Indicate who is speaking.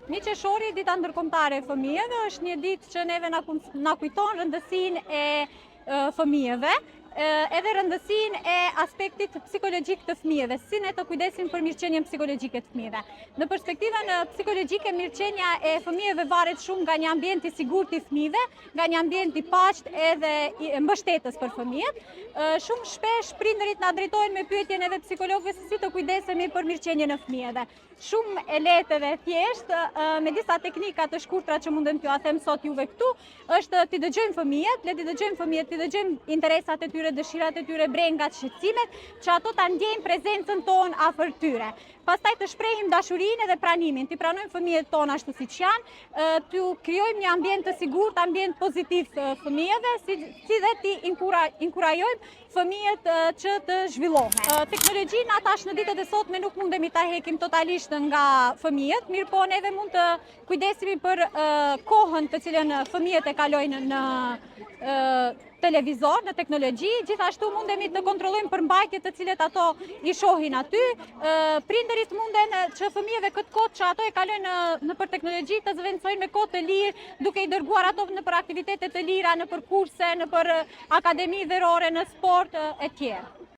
Speaker 1: Një qershori, dita ndërkombëtare e fëmijëve, është një ditë që neve na, na kujton rëndësinë e fëmijëve, edhe rëndësinë e aspektit psikologjik të fëmijëve, si ne të kujdesim për mirëqenien psikologjike të fëmijëve. Në perspektivën psikologjike, mirëqenia e fëmijëve varet shumë nga një ambient i sigurt i fëmijëve, nga një ambient i paqtë edhe mbështetës për fëmijët. Shumë shpesh prindërit na drejtohen me pyetjen edhe psikologëve se si të kujdesemi për mirëqenien e fëmijëve. Shumë e lehtë dhe e thjeshtë, me disa teknika të shkurtra që mundem t'jua them sot juve këtu, është t'i dëgjojmë fëmijët, le t'i dëgjojmë fëmijët, t'i dëgjojmë interesat e tyre, dëshirat e tyre, brengat, shqetësimet, që ato ta ndjejnë prezencën tonë afër tyre. Pastaj të shprehim dashurinë edhe pranimin, t'i pranojmë fëmijët tonë ashtu siç janë, t'u krijojmë një ambient të sigurt, ambient pozitiv fëmijëve, si, si dhe t'i inkurajojmë fëmijët që të zhvillohen. Teknologjinë tash në ditët e sotme nuk mundemi ta hekim totalisht nga fëmijët, mirëpo neve mund të kujdesemi për kohën të cilën fëmijët e kalojnë në televizor, në teknologji, gjithashtu mundemi të kontrollojmë përmbajtjet të cilët ato i shohin aty. Prindërit munden që fëmijëve këtë kohë që ato e kalojnë nëpër teknologji të zëvendësojnë me kohë të lirë, duke i dërguar ato nëpër aktivitete të lira, nëpër kurse, nëpër akademi verore, në sport e tjerë.